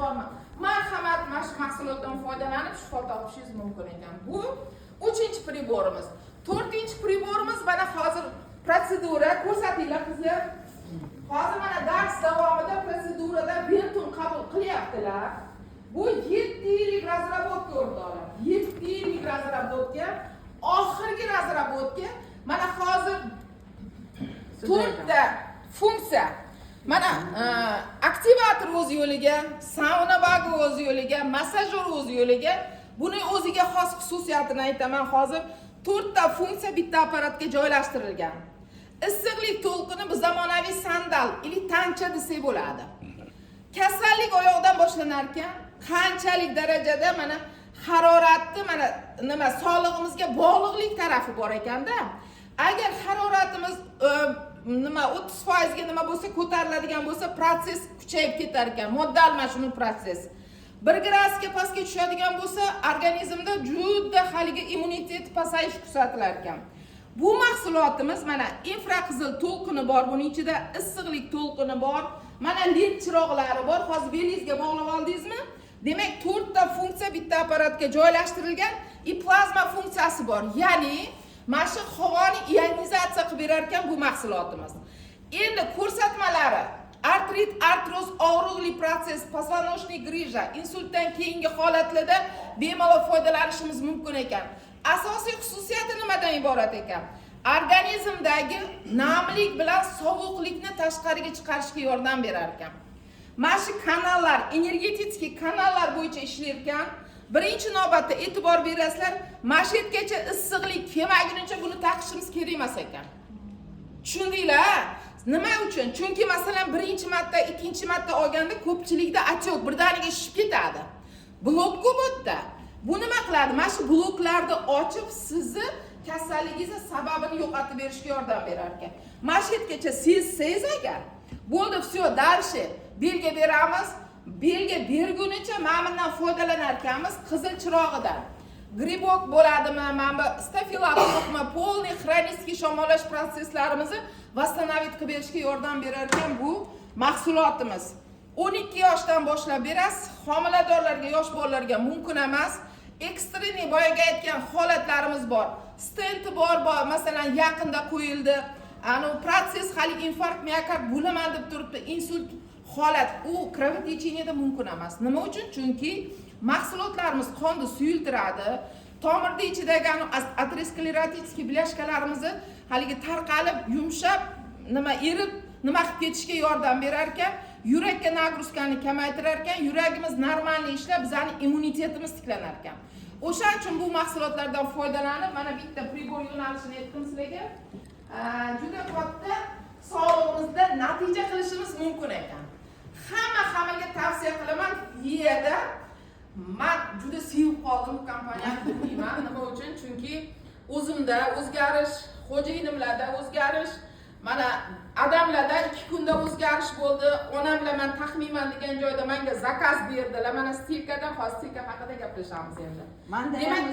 Bormi, marhamat, mana shu mahsulotdan foydalanib, shifo topishingiz mumkin ekan. Bu uchinchi priborimiz. To'rtinchi priborimiz, mana hozir protsedura ko'rsatinglar, qizlar. Hozir mana dars davomida protsedurada Bentun qabul qilyaptilar. Bu 7 yillik разработка, o'rtoqlar, 7 yillik разработка, oxirgi разработка. Mana hozir to'rtta funksiya. Mana aktivator o'z yo'liga, sauna bagi o'z yo'liga, massajyor o'z yo'liga. Buni o'ziga xos xususiyatini aytaman hozir. To'rtta funksiya bitta apparatga joylashtirilgan. Issiqlik to'lqini, bu zamonaviy sandal или tancha desak bo'ladi. Kasallik oyoqdan boshlanar ekan. Qanchalik darajada mana haroratni, mana nima, sog'lig'imizga bog'liqlik tarafi bor ekanda. Agar haroratimiz nima, 30%ga nima bo'lsa, ko'tariladigan bo'lsa, protsess kuchayib ketar ekan, modda almashinuv protsess. 1 gradusga pastga tushadigan bo'lsa, organizmda juda haligi immunitet pasayish kuzatilar ekan. Bu mahsulotimiz, mana, infraqizil to'lqini bor buni ichida, issiqlik to'lqini bor, mana led chiroqlari bor. Hozir belingizga bog'lab oldingizmi, demak, to'rtta funksiya bitta apparatga joylashtirilgan. И plazma funksiyasi bor, ya'ni mana shu havoni ionizatsiya qilib berar ekan bu mahsulotimiz. Endi ko'rsatmalari: artrit, artroz, og'riqli protsess, позвоночный грыжа, insultdan keyingi holatlarda bemalol foydalanishimiz mumkin ekan. Asosiy xususiyati nimadan iborat ekan? Organizmdagi namlik bilan sovuqlikni tashqariga chiqarishga yordam berar ekan. Mana shu kanallar, energetik kanallar bo'yicha ishlar ekan. Birinchi navbatda e'tibor berasizlar, mana shu yergacha issiqlik kelmagunicha buni taqishimiz kerak emas ekan. Tushundinglar nima uchun? Chunki, masalan, birinchi marta, ikkinchi marta olganda ko'pchilikda отек, birdaniga shishib ketadi. Blok ko'p bu yerda. Bu nima qiladi? Mana shu bloklarni ochib, sizni kasalligingizni sababini yo'qotib berishga yordam berar ekan. Mana shu yergacha sezsangiz agar, bo'ldi, все, дальше belga beramiz. Belga bergunicha mana bundan foydalanar ekanmiz, qizil chirog'idan. Грибок bo'ladimi, mana bu stafilokokmi, полный хронический shamollash protsesslarimizni восстановить qilib berishga yordam berar ekan bu mahsulotimiz. 12 yoshdan boshlab berasiz. Homiladorlarga, yosh bolalarga mumkin emas. Экстренный, boyagi aytgan holatlarimiz bor, stenti bor, masalan, yaqinda qo'yildi, anavi protsess hali infarkt miokard bo'laman deb turibdi, insult holat, u кровотечение da mumkin emas. Nima uchun? Chunki mahsulotlarimiz qonni suyultiradi, tomirni ichidagi атеросклеротический бляшка larimizni haligi tarqalib, yumshab, nima, erib, nima qilib ketishga yordam berar ekan. Yurakka нагрузка ni kamaytirar ekan, yuragimiz нормальный ishlab, bizani immunitetimiz tiklanar ekan. O'shaning uchun bu mahsulotlardan foydalanib, mana bitta pribor yo'nalishini aytdim sizlarga, juda katta sog'lig'imizda natija qilishimiz mumkin ekan. Hamma hammaga tavsiya qilaman. Yerda man juda sevib qoldim bu kompaniyani, bilmayman nima uchun. Chunki o'zimda o'zgarish, xo'jayinimlarda o'zgarish, mana adamlarda 2 kunda o'zgarish bo'ldi. Onamlar man taqmayman degan joyda manga zakaz berdilar, mana стелька dan. Hozir стелька haqida gaplashamiz endi. Manda Demak, ham.